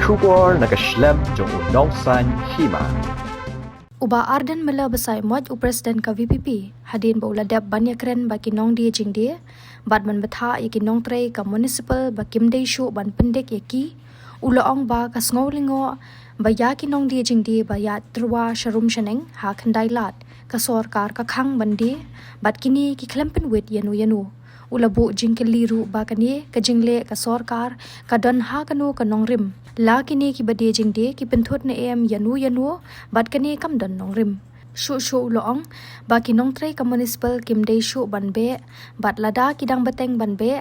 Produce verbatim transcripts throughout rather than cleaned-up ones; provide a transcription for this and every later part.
Khubor na ka shlem jong u Nongsaiñ Hima. U Bah Ardent Miller Basaiawmoit, u President ka V P P, hadien ba u la dep ban ïakren bad ki nongdie jingdie bad ban bthah ïa ki nongtrei ka municipal ba kim dei shuh ban pyndik ïa ki, u la ong ba ka sngew lyngngoh ba ïa ki nongdie jingdie ba ïaid tyrwa sharum shaneng ha Khyndailad, ka sorkar ka khang ban die bad kine ki khlem pynwit ïano ïano. U la buh jingkylli ruh ba kane ka jingleh ka sorkar ka don ha kano ka nongrim. La kine kiba die jingdie ki pynthut ne em ïano ïano bad kane kam don nongrim. Shuh shuh u la ong ba ki nongtrei ka municipal kim dei shuh ban beh bad lada ki dang bteng ban beh,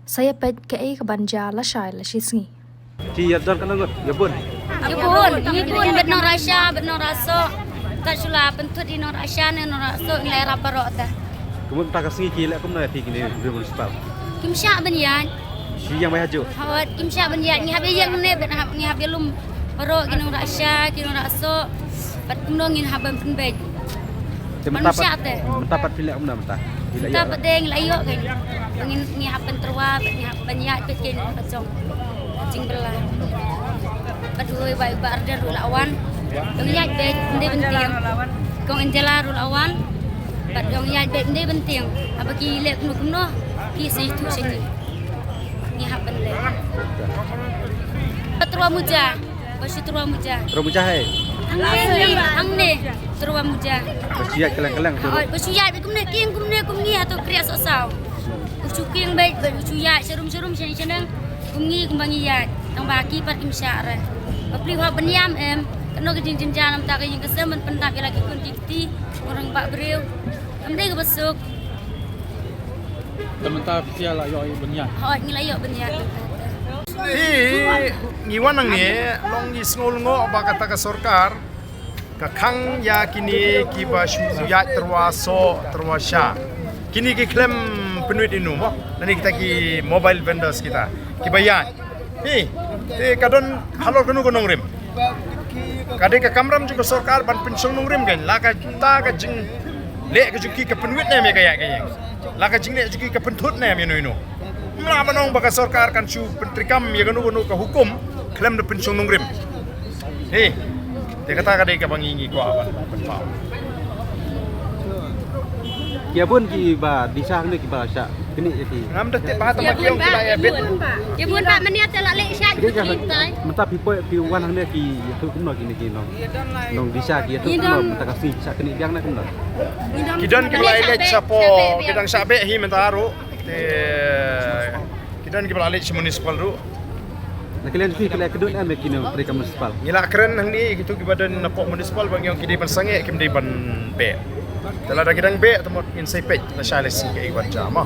sa ïa peit kaei kaban jia lashai lashisngi. Ki ïa dor ka nongot, ïa bun. Ïa bun, ngi bun, bad nongrasha, bad nongrasoh. Kat shu la pynthut ïa nongrasha ne nongrasoh, ngi la ïarap baroh te. Kumno mynta ka sngi ki leh kumno ïa phi kine ri municipal? Kim shah ban ïaid. Shi ïeng bai hajuh. Hawat, kim shah ban ïaid, ngi hap ïeng ne, bad hap, ngi hap ïalum baroh ki nongrasha, ki nongrasoh. Bad kumno ngin hap ban pynbeit. Te mynta pat, mynta pat phi leh kumno mynta? Phi leh ïa. Mynta pat dei ngi la ïoh kein. Ngi, ngi hap ban tyrwa, ngi hap ban ïaid beit kein ba jong. Jingbylla. Bad uwei Bah, Bah Ardent ruh la wan. Dang ïaid beit, ym dei ban tieng. Kong Angela ruh la wan. Bad dang ïaid beit, ym dei ban tieng. Haba ki leh kumno kumno, ki sa ïathuh sha ngi. Ngi hap ban leh. Tyrwa Muja. Ba shu tyrwa Muja. Tyrwa Muja hai. Hangne, hangne, tyrwa Muja. Ba shu ïaid kylleng kylleng tu. Oi, ba shu ïaid kumne, kieng kumne, kumne, hato kriah soh saw. U shu kieng beit, beit u shu ïaid sharum sharum shaneng shaneng. Kum ngi, kumba ngi ïaid. Tang ba ki pat kim shah re. Ba pli hok ban ïam em. Kano ka jingjynjar namar ka ïing ka sem ban pyndap ïa la ki khun ki kti. Orang bak briew. Kam dei kaba suk. Te mynta phi la ïoh ban ïaid? Hooid, ngi la ïoh ban ïaid. Hi, ngi wan hangne, long ngi sngew lyngngoh ba kata ka sorkar ka khang ïa kine kiba shu ïaid tyrwa soh, tyrwa shah. Kine ki khlem pynwit ïano mo, lane kita ki mobile vendors kita kiba ïaid. Hi, te ka don halor kano ka nongrim. Ka dei ka kamram jong ka sorkar ban pynshong nongrim kein. La kata ka jingleh ka jong ki ka pynwit ne em ïa ka ïaid ka ïeng. La ka jingleh jong ki ka pynthut ne em ïano ïano. Ym lah ban ong ba ka sorkar kan shu pyntreikam ïa kano kano ka hukum khlem da pynshong nongrim. Hi. Te kata ka dei kaba ngi ngi kwah ban pynpaw. Ki ïa bun kiba disa hangne kiba shah knieh ïa ki. Ngam da tip ba tang ba ki ong ki la ïa bit. Ïa bun ba mynta te la leh shah ki tai. Mynta phi poi phi wan hangne ki ïathuh kumno kine ki nong, nong disa ki ïathuh kumno mynta ka sngi shah knieh biang ne kumno? Ki don kiba la leit shapoh, ki dang shah beh hi mynta ruh. Te ki don kiba la leit sha municipal ruh. Na ka liang jong phi ki la kynduh ne em ïa ki nongtrei ka municipal? Ngi la kren hangne ïa kito kiba don napoh municipal ba ngi ong ki dei ban sangeh, kim dei ban beh. Te lada ki dang beh te mut ngin sa peit lashai lashisngi kaei kaban jia mo.